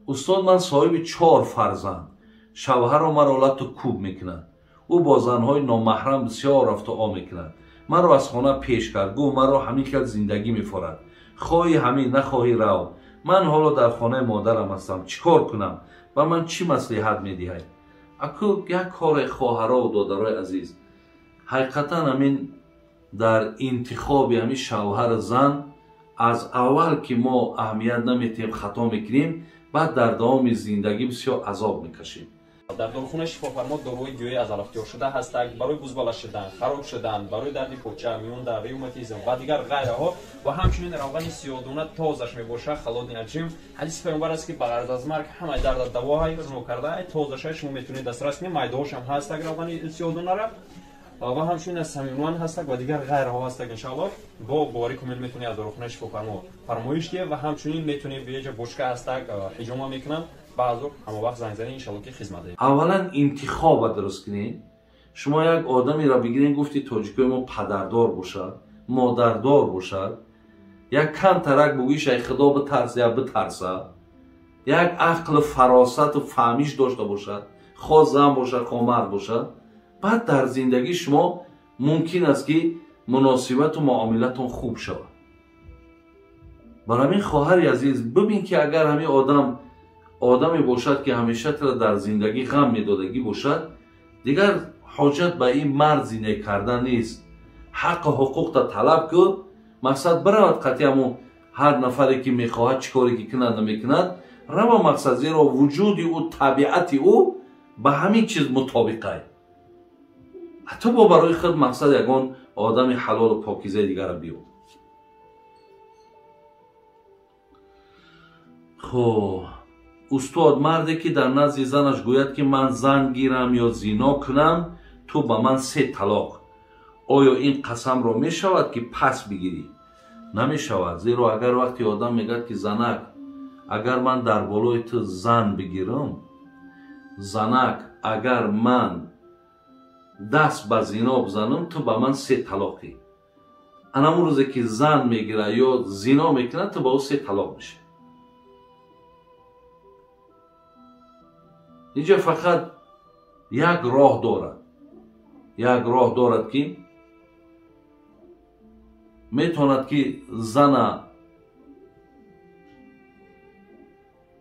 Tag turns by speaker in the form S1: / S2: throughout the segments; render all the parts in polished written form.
S1: Устод, ман соҳиби 4 фарзанд. Шавҳарро маро лату кӯб мекунад. Ӯ бо занҳои номаҳрам бисёр рафту о мекунад. Маро аз хона пеш кард, гуфт маро ҳамин хел зиндагӣ мефорад. Хоҳӣ ҳамин, нахоҳӣ рав. Ман ҳоло дар хонаи модарам ҳастам. Чӣ кор кунам? Ба ман чӣ маслиҳат медиҳад? Аку як коре, хоҳарову додарои азиз, ҳақиқатан ҳамин дар интихоби ҳамин шавҳар зан аз аввал ки мо аҳамият наметиҳем, хато мекунем, баъд дар давоми зиндагӣ бисёр азоб мекашем.
S2: Дар дорухонаи шифофармо доруҳои гиёҳӣ аз алафтиёр шуда ҳастанд барои бузбала шудан, хароб шудан, барои дарди поча, миёндард, ревматизм ва дигар ғайраҳо ва ҳамчунин равғани сиёҳдона тозаш мебошад, холодный отжим. Ҳадиси паёмбар аст ки ба ғараз аз марг ҳамаи дарда давоҳай рӯ карда, тозашай шумо метавонед дастрас кунед, майдаҳош ҳам ҳастак равғани сиёҳдонара ва ҳамчунин аз самиман ҳастак ва дигар ғайраҳо ҳастак. Иншааллоҳ бо боварӣ комил метавонед аз дорухонаи шифофармо фармоиш диҳед ва ҳамчунин метавонед беҷа бошка ҳастак ҳиҷома мекунанд. Баъзо ҳама вақт занг занед, иншаллоҳ ки хизмат дорем.
S1: Аввалан интихоба дуруст кунед. Шумо як одамеро бигиред, гуфти тоҷикои мо падардор бошад, модардор бошад, як камтарак бугӯиш ай худо битарса я битарса, як ақлу фаросату фаҳмиш дошта бошад, хо зан бошад, хо мард бошад, баъд дар зиндагии шумо мумкин аст ки муносибату муомилатон хуб шавад. Барои ҳамин хоҳари азиз, бибин ки агар ҳамин одам одаме бошад ки ҳамеша туро дар зиндагӣ ғам медодагӣ бошад, дигар ҳоҷат ба ин мард зиндагӣ кардан нест. Ҳаққу ҳуқуқта талаб кун, мақсад биравад қатъи ҳамун ҳар нафаре ки мехоҳад чӣ коре ки кунад намекунад, рава мақсад, зеро вуҷуди ӯ, табиати ӯ ба ҳамин чиз мутобиқай. Ҳатто бо барои худ мақсад ягон одами ҳалолу покизаи дигарро биёб. Хуб, устод, марде ки дар назди занаш гӯяд ки ман зан гирам ё зино кунам, ту ба ман 3 талоқ. Оё ин қасамро мешавад ки пас бигирӣ? Намешавад, зеро агар вақти одам мегӯяд ки занак, агар ман дар болои ту зан бигирам, занак, агар ман даст ба зино бизанам, ту ба ман 3 талоқӣ. Анамон рӯзе ки зан мегирад ё зино мекунад, ту ба ӯ 3 талоқ мешавӣ. Инҷа фақат як роҳ дорад, як роҳ дорад ки метавонад ки зана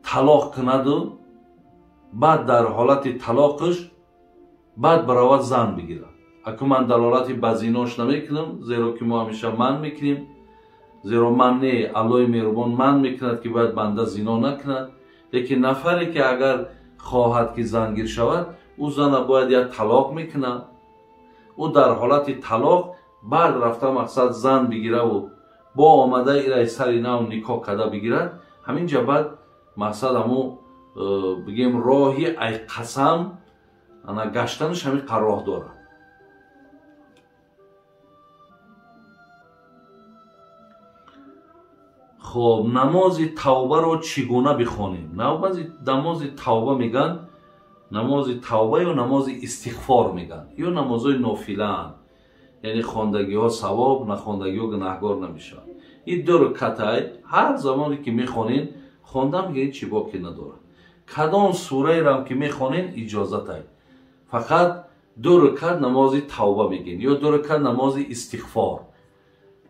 S1: талоқ кунаду баъд дар ҳолати талоқаш баъд баровад зан бигирад. Аку ман далолати ба зинош намекунам, зеро ки мо ҳамеша ман мекунем, зеро ман не, Аллоҳи меҳрубон ман мекунад ки бояд банда зино накунад. Лекин нафаре ки агар хоҳад ки зангир шавад, ӯ зана бояд як талоқ мекунад. Ӯ дар ҳолати талоқ баъд рафта мақсад зан бигираву бо омада ираи сари нав никоҳ карда бигирад, ҳамин ҷа баъд мақсад ҳамун бигем роҳи ай қасам ана гаштанаш ҳамин қарроҳ дорад. Хоб, намози тавбаро чӣ гуна бихонем? Намози тавба меган, намози тавба ё намози истиғфор меган, ё намозҳои нофилаанд, яъне хондагиҳо савоб, нахондагиҳо гунаҳгор намешаванд. Ин ду рукатай ҳар замоне ки мехонен, хондан мегӯяд чӣ боке надорад. Кадом сураерам ки мехонен иҷозатай. Фақат ду рукат намози тавба мегӯен ё ду рукат намози истиғфор.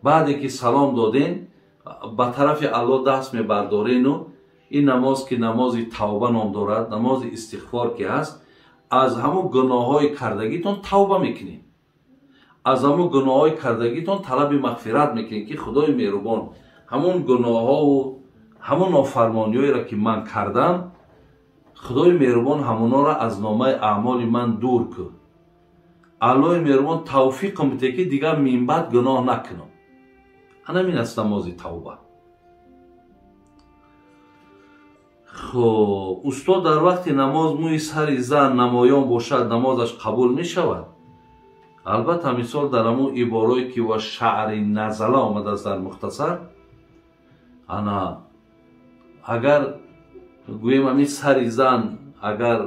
S1: Баъде ки салом доден, ба тарафи Аллоҳ даст мебардорену ин намоз ки намози тавба ном дорад, намози истиғфор ки ҳаст, аз ҳамун гуноҳҳои кардагитон тавба мекунед, аз ҳамун гуноҳҳои кардагитон талаби мағфират мекунед ки Худои меҳрубон ҳамун гуноҳҳову ҳамун нофармониҳоеро ки ман кардам, Худои меҳрубон ҳамонҳоро аз номаи аъмоли ман дур кун. Аллоҳи меҳрубон тавфиқам бите ки дигар минбаъд гуноҳ накунам. Ҳамин аст намози тавба. Хуб, устод, дар вақти намоз мӯи сари зан намоён бошад, намозаш қабул мешавад? Албатта, мисол дар ҳамун иборое ки ва шаъри назала омадааст дар мухтасар, ана агар гӯем ҳамин сари зан агар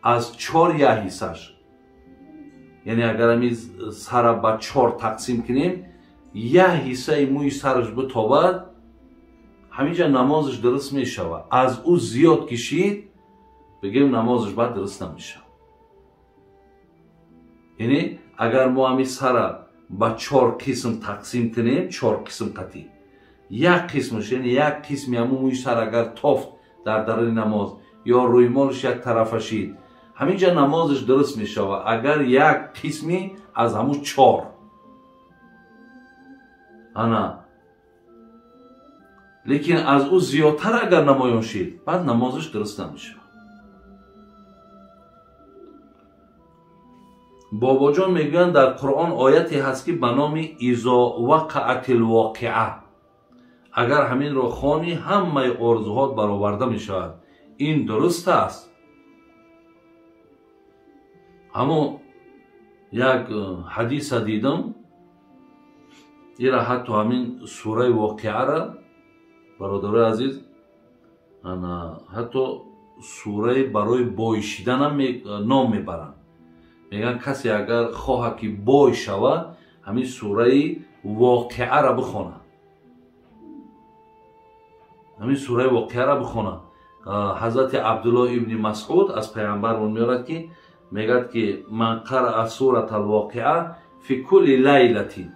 S1: аз 4 як ҳиссаш, Яъне агар ҳамин сара ба чор тақсим кунем, як ҳиссаи мӯи сараш битобад, ҳаминҷа намозаш дуруст мешавад. Аз ӯ зиёд кишид, бигем намозаш баъд дуруст намешавад. Яъне агар мо ҳамин сара ба чор қисм тақсим кунем, чор қисм қатъӣ, як қисмаш, яъне як қисми ҳамун мӯи сар агар тофт дар даруни намоз ё рӯймолаш як тарафа шид, ҳаминҷа намозаш дуруст мешавад. Агар як қисми аз ҳамун чор ана, лекин аз ӯ зиёдтар агар намоён шид, баъд намозаш дуруст намешавад. Бобоҷон мегӯянд дар Қуръон ояте ҳаст ки ба номи изо вақаат лвоқиа, агар ҳаминро хонӣ ҳамаи орзуҳот бароварда мешавад. Ин дуруст аст? Ҳамон як ҳадиса дидам, ира ҳатто ҳамин сураи воқиара, бародарои азиз, ҳатто сураи барои бой шиданам ном мебаранд. Мегӯянд касе агар хоҳад ки бой шавад, ҳамин сураи воқиара бихонад. Ҳамин сураи воқиара бихонад. Ҳазрати Абдулло ибни Масъуд аз пайғамбармон меорад ки мегӯяд ки ман қараа сурата алвоқиа фи кулли лайлатин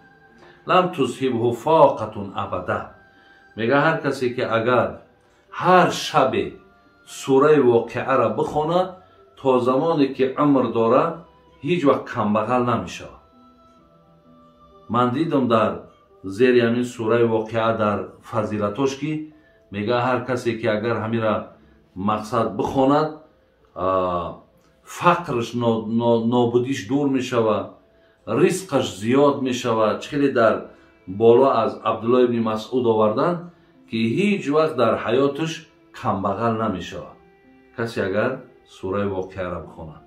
S1: лам тузҳибҳу фоқатун абада. Мегӯяд ҳар касе ки агар ҳар шабе сураи воқиаро бихонад, то замоне ки умр дорад ҳеҷ вақт камбағал намешавад. Ман дидам дар зери ҳамин сураи воқиа дар фазилатош ки мегӯяд ҳар касе ки агар ҳамира мақсад бихонад, фақрш нобудиш дур мешавад, ризқаш зиёд мешавад. Чӣ хеле дар боло аз Абдулло ибни Масъуд оварданд ки ҳеҷ вақт дар ҳаёташ камбағал намешавад касе агар сураи воқиаро бихонад.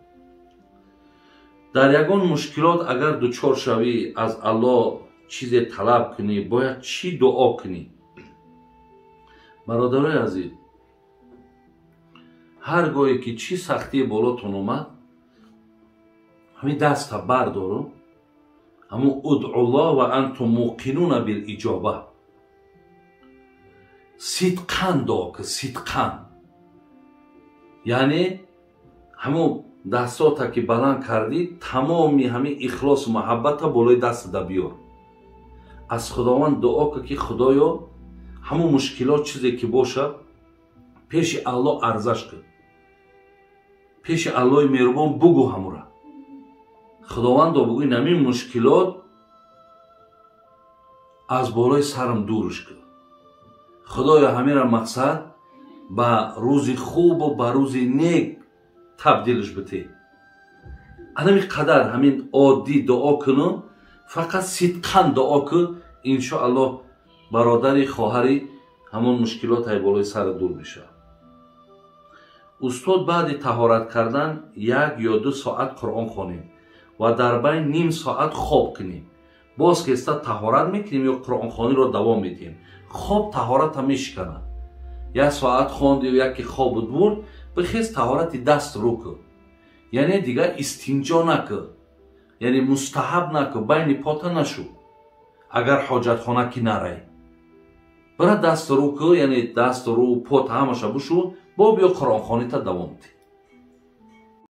S1: Дар ягон мушкилот агар дучор шавӣ, аз Аллоҳ чизе талаб кунӣ, бояд чӣ дуо кунӣ? Бародарои азиз, ҳар гоҳе ки чӣ сахтие болотон омад, ҳамин даста бардору, ҳамун удъуллоҳ ва антум муқинуна билиҷоба, сидқан дуо кун, сидқан. Яъне ҳамун дастота ки баланд кардӣ, тамоми ҳамин ихлосу муҳаббата болои дастата биёр. Аз Худованд дуо кун ки Худоё ҳамун мушкилот чизе ки бошад, пеши Аллоҳ арзаш кун, пеши Аллоҳи меҳрубон бугӯ ҳамура. Худовандо бугӯ ин ҳамин мушкилот аз болои сарам дурш кун. Худоё ҳамира мақсад ба рӯзи хубу ба рӯзи нек табдилш бите. Анами қадар ҳамин оддӣ дуо куну, фақат сидқан дуо кун, иншоаллоҳ бародари хоҳари ҳамон мушкилот ҳай болои сара дур мешавад. Устод баъди таҳорат кардан 1 ё 2 соат Қуръон хонем ва дар байн ним соат хоб кунем. Боз хеста таҳорат мекунем ё қуръонхониро давом медиҳем. Хоб таҳората мешиканад. 1 соат хонди яке хобут бурд, бихез таҳорати даст рӯ кун. Яъне дигар истинҷо накун, яъне мустаҳаб накун, байни пота нашу. Агар ҳоҷатхона ки нарай, бира даст рӯ кун, яъне даст рӯ пота ҳамаша бушу, бо биё қуръонхонита давом диҳ.